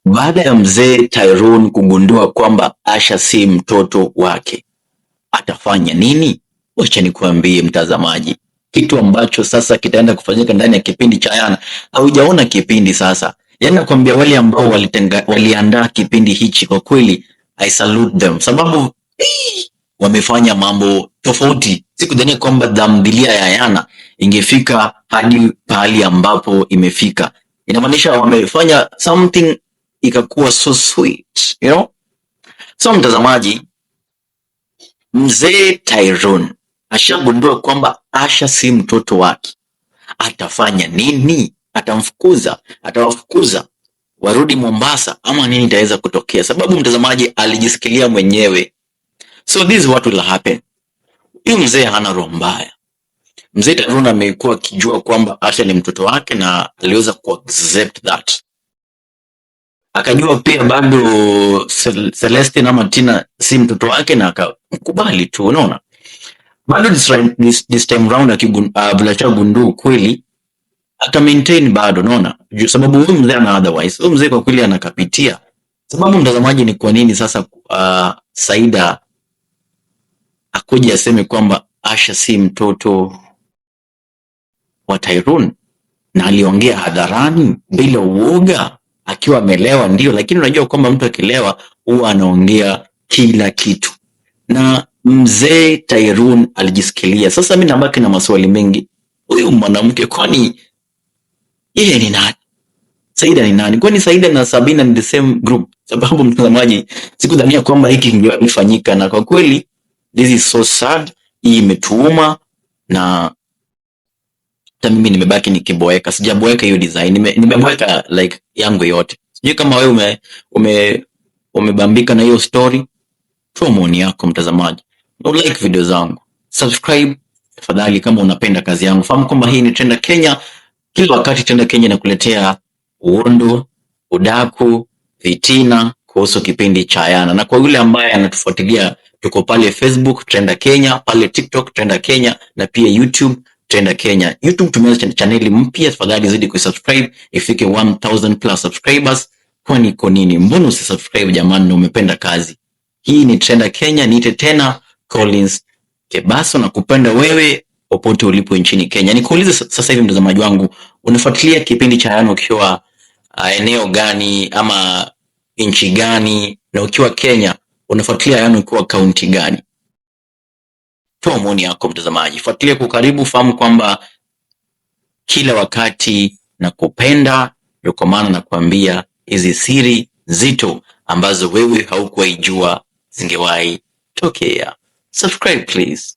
Baada ya mzee Tyrone kugundua kwamba Asha si mtoto wake, atafanya nini? Wacha nikuambie mtazamaji, kitu ambacho sasa kitaenda kufanyika ndani ya kipindi cha Ayana. Haujaona kipindi sasa, yaani nakwambia wale ambao waliandaa kipindi hichi, kwa kweli I salute them, sababu wamefanya mambo tofauti. Sikudhania kwamba tamthilia ya Ayana ingefika hadi pahali ambapo imefika. Inamaanisha wamefanya something ikakuwa so sweet. So mtazamaji, mzee Tyrone ashagundua kwamba Asha si mtoto wake. Atafanya nini? Atamfukuza? Atawafukuza warudi Mombasa ama nini itaweza kutokea? Sababu mtazamaji, alijisikilia mwenyewe. So this is what will happen. Huyu mzee hana roho mbaya. Mzee Tyrone amekuwa akijua kwamba Asha ni mtoto wake na aliweza ku accept that. Akajua pia bado Celestine ama Tina si mtoto wake na akamkubali tu, unaona. Bado this time round vile ashagundua ukweli ata maintain bado, unaona, sababu huyu mzee ana otherwise, huyu mzee kwa kweli anakapitia. Sababu mtazamaji, ni kwa nini sasa Saida akuje aseme kwamba Asha si mtoto wa Tyrone, na aliongea hadharani bila uoga akiwa amelewa, ndio, lakini unajua kwamba mtu akilewa huwa anaongea kila kitu, na mzee Tyrone alijisikilia. Sasa mimi nabaki na maswali mengi, huyu mwanamke kwani yeye ni nani? Saida ni nani? Kwani Saida na Sabina ni the same group? Sababu mtazamaji, sikudhania kwamba hiki kingefanyika, na kwa kweli this is so sad. Hii imetuuma na hata mimi nimebaki nikiboeka. Sijaboeka hiyo design, nimeboeka like yangu yote. Sijui kama wewe umebambika na hiyo story. Toa maoni yako mtazamaji, na like video zangu, subscribe tafadhali kama unapenda kazi yangu. Fahamu kwamba hii ni Trenda Kenya. Kila wakati Trenda Kenya inakuletea uondo, udaku, fitina kuhusu kipindi cha Ayana. Na kwa yule ambaye anatufuatilia, tuko pale Facebook Trenda Kenya, pale TikTok Trenda Kenya na pia YouTube Trenda Kenya. YouTube tumeanza chaneli mpya, tafadhali zidi kusubscribe ifike 1000 plus subscribers. Kwani iko nini? Mbona usisubscribe jamani, na umependa kazi hii? Ni Trenda Kenya, niite tena Collins Kebaso na kupenda wewe popote ulipo nchini Kenya. Nikuulize sasa hivi mtazamaji wangu, unafuatilia kipindi cha Ayana ukiwa eneo gani ama nchi gani? Na ukiwa Kenya unafuatilia Ayana ukiwa kaunti gani? Toa maoni yako mtazamaji, fuatilia kwa karibu, fahamu kwamba kila wakati na kupenda, ndio kwa maana nakuambia hizi siri nzito ambazo wewe haukuwaijua zingewahi tokea. Subscribe please.